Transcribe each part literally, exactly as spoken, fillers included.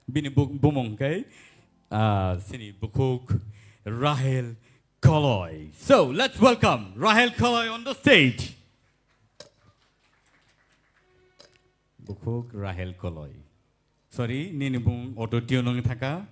Bini bu-, bumung khe, ah, sini bukhuk Rahel Koloi. So, let's welcome Rahel Koloi on the stage. Bukhuk Rahel Koloi. Sorry, nini bung auto tune wng thaka.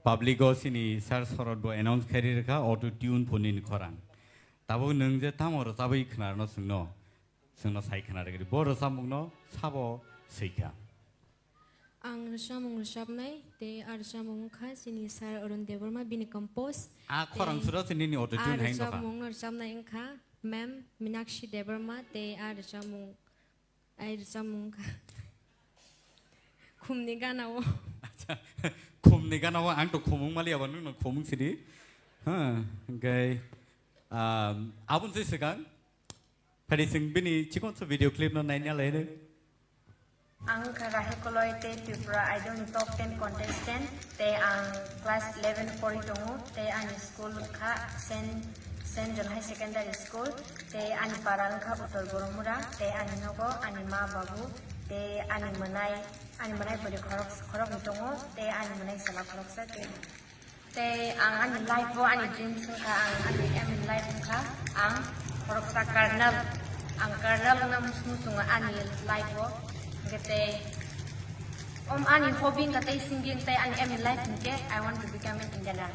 Public o sini sir Sorot bo announce khairi rwkha, auto tune pho nini khorang. Tabuk nwng je tamo rwchabwi khwnarno swngno, swngno sai khwna rwgri. Bo rwchapmungno sabo swikha. Ang rwchapmung rwchapnai, tei a rwchapmung wngkha chini sir Arun Debbarma, bini compose. A khorang tei suro se nini auto tune a hai wngkha. Rwchapmung rwchapnai wngkha ma'am Minakshi Debbarma, tei a rwchapmung Ai rwchapmung wngkha. Khumni gana o. Acha, khumni gana o ang to khumung mali abo nwng no khumung sidi. Ha, hwnkhe, um, aboni se swkang. Phadi chwng bini chikon sa video clip no naina lai no. Ang wngkha Rahel Koloi tei Tripura Idol ni top ten contestant. Tei ang class eleven pori tongo, tei ani school wngkha Saint, Saint John High Secondary School, tei ani para wngkha Uttor Boromura, tei ani nogo ani ma babu, tei ani mwnai, ani mwnai bwrwi khorok, khoroknwi tongo, tei ani mwnai chwla khoroksa, tei, tei ang ani life o ani dreams wngkha, ang ani aim in life wngkha, ang khoroksa colonel, ang colonel wngna muchungo ani life o, hwnkhe tei Om ani hobby wngkha tei singing tei ani aim in life hinkhe I want to become an engineer.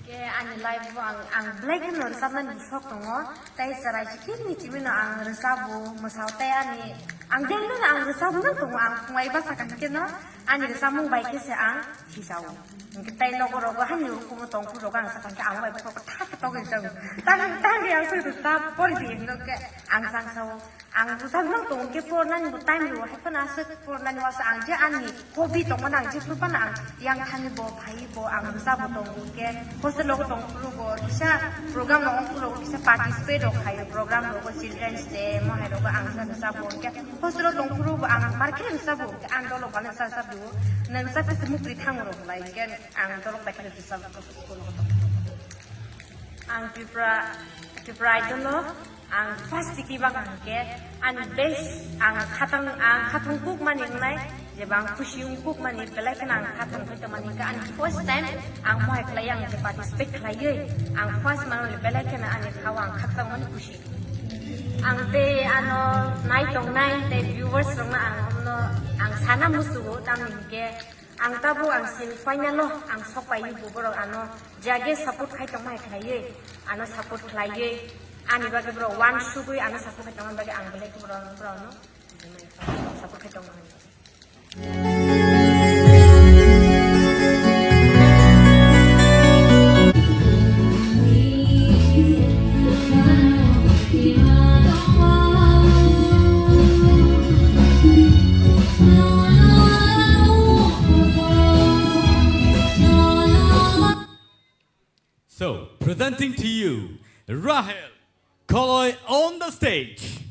Hinkhe ani life bo ang, ang belai kheno rwchapnani sok tongo. Tei chwrai chikirni chibino ang rwchabo, mwsao tei ani, ang daily no ang rwchabo nang tongo, ang phungai bwsa kaham kheno ani rwchapmung bai khe se ang hisao. Hinkhe tei nogo rogo hani hukumu tongphuru rogo ang sakha hinkhe ang bai bokhorok thak thak togwi tongo. Tang tang ang se rwchap pori di hinkhe ang sangsao. Ang bwsajwk nang tongo khe pornani bo time rwo, hai phano aswk pornani uaisa ang je ani hobby tongmani ang jephru phano ang yang thani bo, phai bo, ang bwsa bo tongo khe hostel rogo tong phuru bo kisa program rogo phuru bo kisa participate rok khaio, program rogo children's day mo hai rogo ang bwsa bwsa bo khe hostel o tong phuru bo ang market bwsa bo khe ang dolok bana bwsa bwsa bo nang bwsa khe mukri thango rok lai khe ang dolok bai khe bwsa bo school rogo tong. Ang Tripura, Tripura Idol no ang first tiki bak ang khe ani best ang khatang, ang khatung kuk mani wngnai, jeba ang khusi wng kuk mani belai kheno ang khatung khai tongmani khe ani first time ang mohai khlai ang je participate khlaiwi ang first mani belai kheno ani khao ang khakchang mani khusi. Ang tei ano nai tongnai tei viewers rokno ang omno ang sana musugo tamni hinkhe Ang tabuk ang semi final o ang sok pai bo borok ano jage support khai tongma hai khlaiwi ano support khlaiwi ani bagwi borok uansugwi ano support khai tongma bagwi ang belai khe borok borok no support khai tongma hai. So, presenting to you, Rahel Koloi on the stage.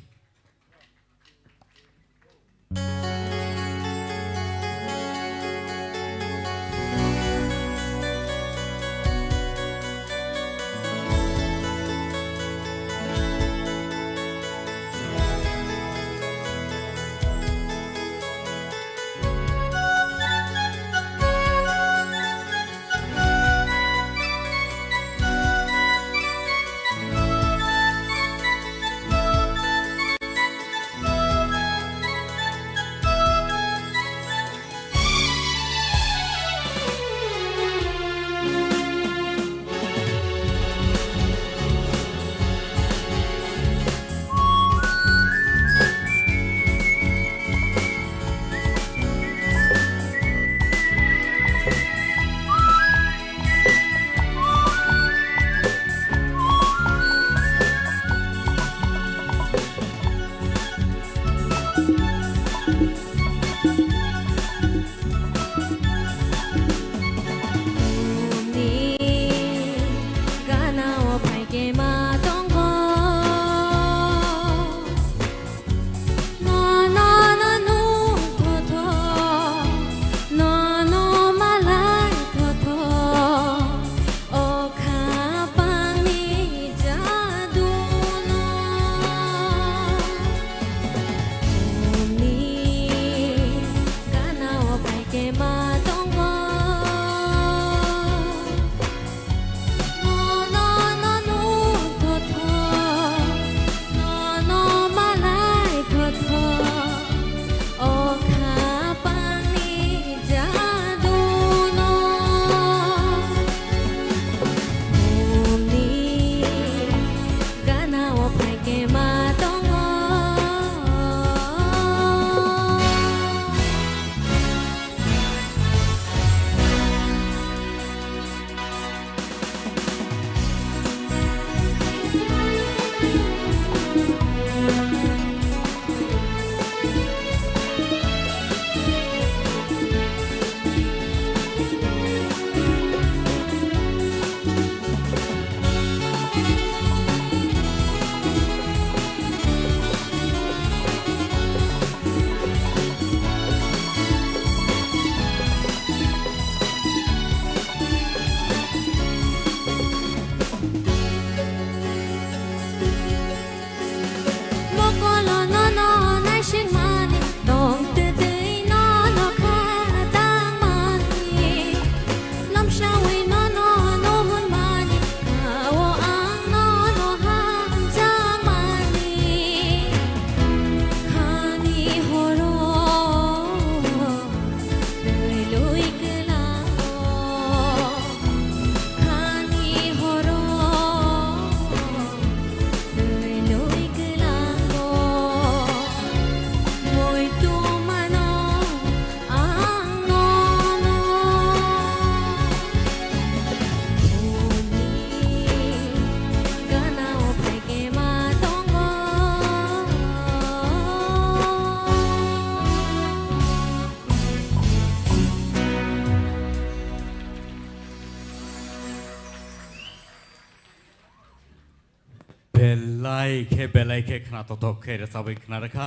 Belai khe, belai khe khna tothok khe rwchabwi khna rwkha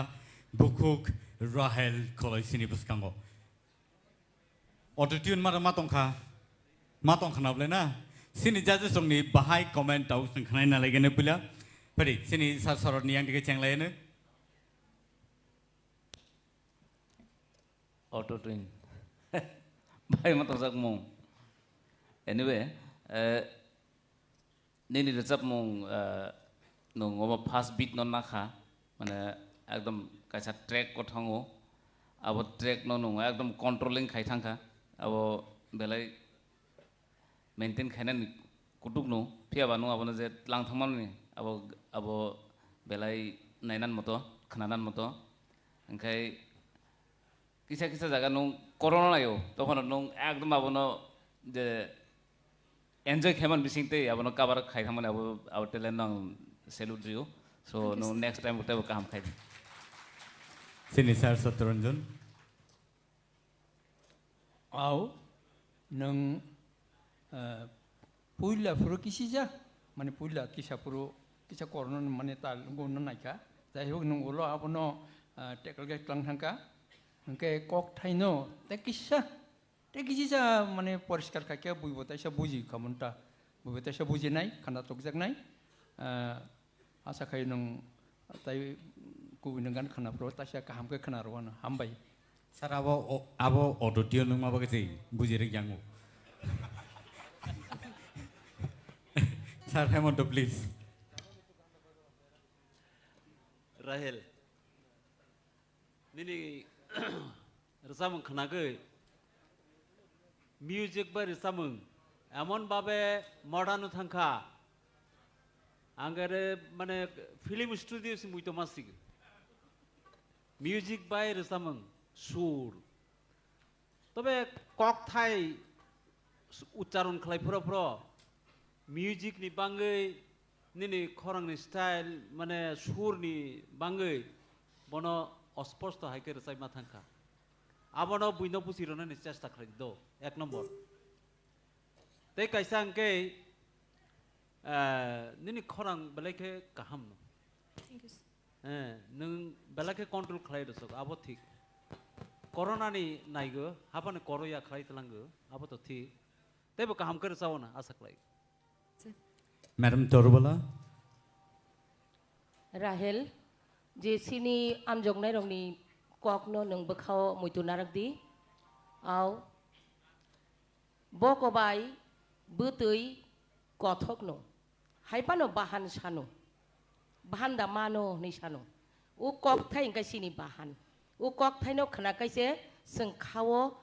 bukhuk Rahel Kholoisini bwskango. Auto tune mara ma tongkha, ma tongkha na bwle na? Sini judges rokni bahai comment tau chwng khnaina laigene puila. Phari sini sir sorotni yang dige chenglaino. Auto tune. Bai ma tongjakmung. Anyway, eh, nini rwchapmung, eh, nwng omo first beat no nakha, mane ekdom kaisa track o thango, abo track no nwng ekdom controlling khai thangkha, abo belai maintain khainani kutuk no, phiya ba nwng abono je tlang thangmani abo, abo belai nainan moto, khnanan moto, hingkhai kisa kisa jaga nwng corona laio, tokhono nwng ekdom abono je enjoy khaiman bising tei abono cover khai thangmani abo, abo talent no ang salute rio. So nwng next time teibo kaham khai di. Sini sir Satyaranjan. Au, nwng, eh, puila phuru kisija, mane puila kisa phuru kisa corona mane tal guna naikha. Jai hok nwng ulo abono, eh, tackle khe tlang thangkha. Hwnkhe kok thaino tei kisa, tei kisisa mane poriskar khaikhe buibo taisa buji khamunta. Buibo taisa bujinai, khanda tokjaknai. Eh, Asa khai nwng tai kubui nwng gan khwna phuru taisa kaham khe khwna rwano. Hambai. Sir, abo o-, abo auto tune nwngma bagwi se buji rwk yango. Sir Hemanta, please. Rahel, nini rwchapmung khwnagwi, music bai rwchapmung emon babe modern o thangkha, ang ere mane film studio se muitu masigi. Music bai rwchapmung, sur, tobe kokthai ucharon khlai phro phro, music ni bangwi nini khorang ni style, mane sur ni bangwi bono osposto hai khe rwchapma thangkha. Abono buino buchi rwnani chesta khlai do, ek nombor. Tei kaisa hwnkhe, eh, nini khorang belai khe kaham no. Thank you, sir. Eh, nwng belai khe control khlai rwsok, abo thik. Corona ni naigo, haphano koro ya khlai tlango, abo to thik. Teibo kaham khe rwchao na asa khlai. Madam Torbala. Rahel, je sini amjoknairokni kokno nwng bwkhao muitu narak di. Au, bo kobai bwtwi kothokno, hai phano bahan sano, bahan da mano hwnwi sano. O kokthai hwnkhe sini bahan. O kokthaino khna kaise chwng khao,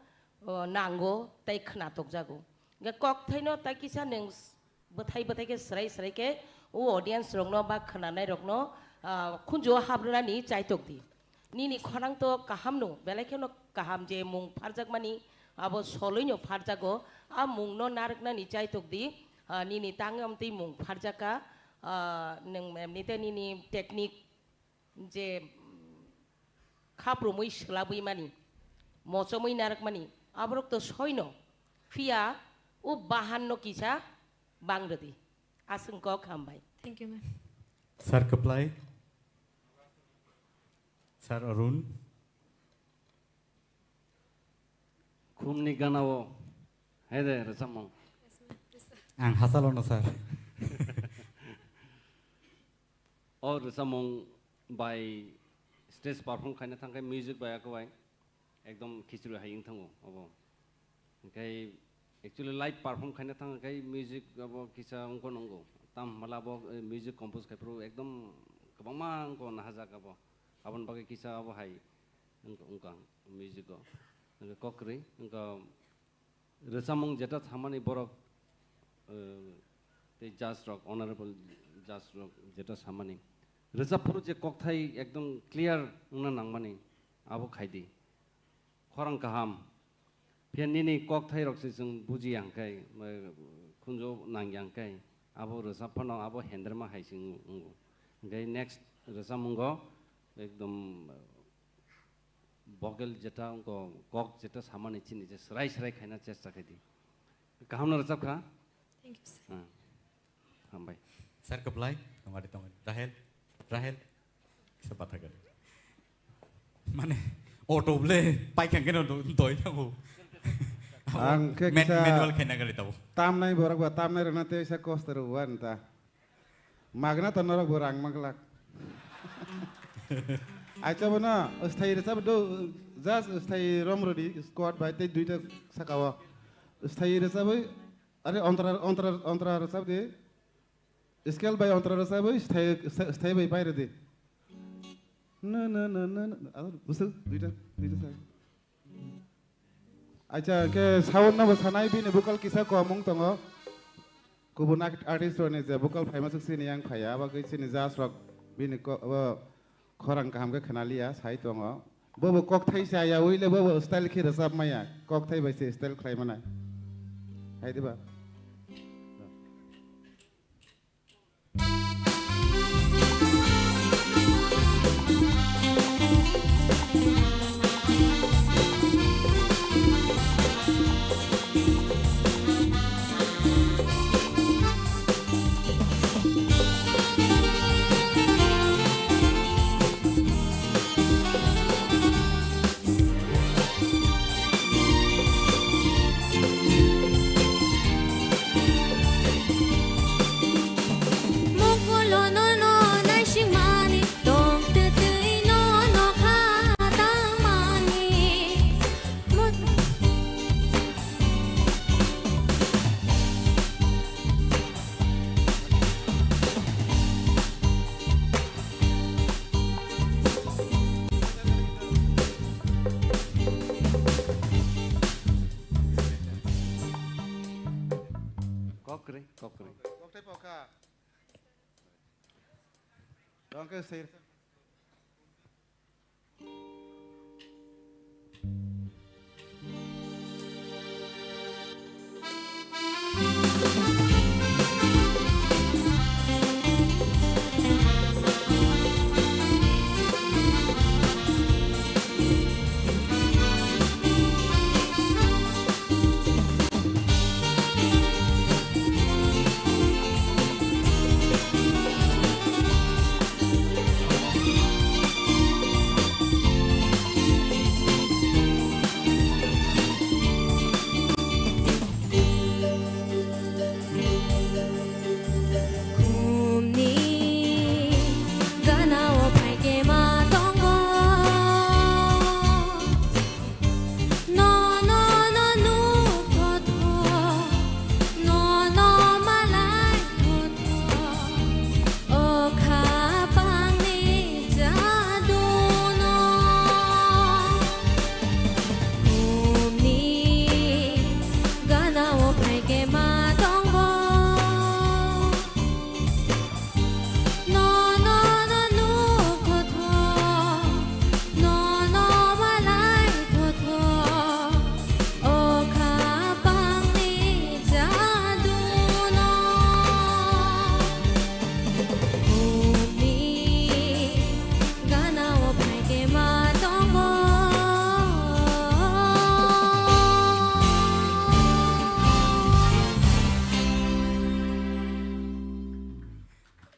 o, nango tei khna tokjago. Hwnkhe kokthaino tai kisa nwng bwthai bwthai khe swrai swrai khe o audience rokno ba khwnanai rokno, ah, khunju o habrwnani chaitok di. Nini khorang to kaham no, belai kheno kaham je mung pharjakmani abo soloi no pharjago, a mung no narwknani chaitok di, ah, nini tang amtwi mung pharjaka, ah, nwng emnite nini technique je, mm, khaprumwi swlabwi mani, mochomwi narwkmani, aborok to soino, phiya o bahan no kisa bang rwdi. Aswng kok hambai. Thank you, ma'am. Sir Kwplai, Sir Arun. Khumni ganao hai de rwchapmung. Ang hachalono, sir. O rwchapmung bai stage perform khaina thangkhe music bai akwbai ekdom khichri hai wng thango obo. Hwnkhe actually live perform khaina thangkhe music abo kisa wngkha nungo. Tam hwnba abo, eh, music compose khai phuru ekdom kwbangma wngkha nahajak abo. Aboni bagwi kisa abo hai wngkha, wngkha music o. Hwnkhe kok kwrwi wngkha. Rwchapmung jeta samani borok, eh, tei judge rok, honorable judge rok jeta samani. Rwchap phuru je kokthai ekdom clear wngna nangmani, abo khaidi. Khorang kaham. Phiya nini kokthai rok se chwng bujiya hwnkhe, eh, khunju nangya hwnkhe, abo rwchap phano abo hendrema hai se wng-, wngo. Hwnkhe next rwchapmungo ekdom, eh, vocal jeta wngkha, kok jeta samani chini je srai srai khaina chesta khaidi. Kaham no rwchap kha? Thank you, sir. Ah, hambai. Tar kwplai, tongari tongari. Rahel, Rahel. Kisa bathakari. Mane, auto ble, paikang keno do-, doi thango. Ang khe Man-, kisa manual khaina gari tabo. Tamnai borok ba, tamnai rokna tei sa kosto rw wan ta. Magna to norok bo rang maglak. Acha bono, sthai rwchap do, just sthai rom rodi, squad bai tei duita saka o. Sthai rwchabwi, are ontra, ontra, ontra rwchap di. Scale bai ontra rwchabwi sthai, sthai, sthai bai pai rwdi. Na, na, na, na, na. Aro, busu, duita, duita sa. Acha, ke sound no bo sanai, bini vocal kisa komung tongo. Kubun art-, artist rokni je vocal phaima swk sini yang phaiya, abo ke sini judge rok bini ko-, abo khorang kaham ke khnaliya, sai tongo. Bo bo kokthai sa ya, uile bo bo style khe rwchap maya, kokthai bai se style khlai manai. Hai diba? Mokolo no no naisingmani, tong twtwi no no kha tangmani. Mo- Kokre, kokre. Kokthai pokha. Dongke sir. Khumni gana o phaikhe ma tongo. No, no, no, nuk thotho. No, no, malai thotho. O kha bangni jadu no. Khumni gana o phaikhe ma tongo. No, no, no, nuk thotho, no, no, malai thotho, o kha bangni jadu no. Bumni gana o phaikhe ma tongo.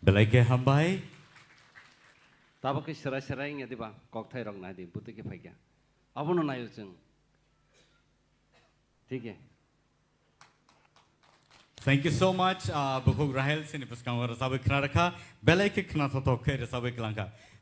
Belai khe hambai. Tabuk khe serai serai wngya diba? Kokthai rok nai di, bwtwi khe phaikha. Abono naio chwng. Thik he. Thank you so much, ah, Bukhuk Rahel, chini bwskango rwchabwi khna rwkha, belai khe khna thothok khe rwchabwi kwlangkha.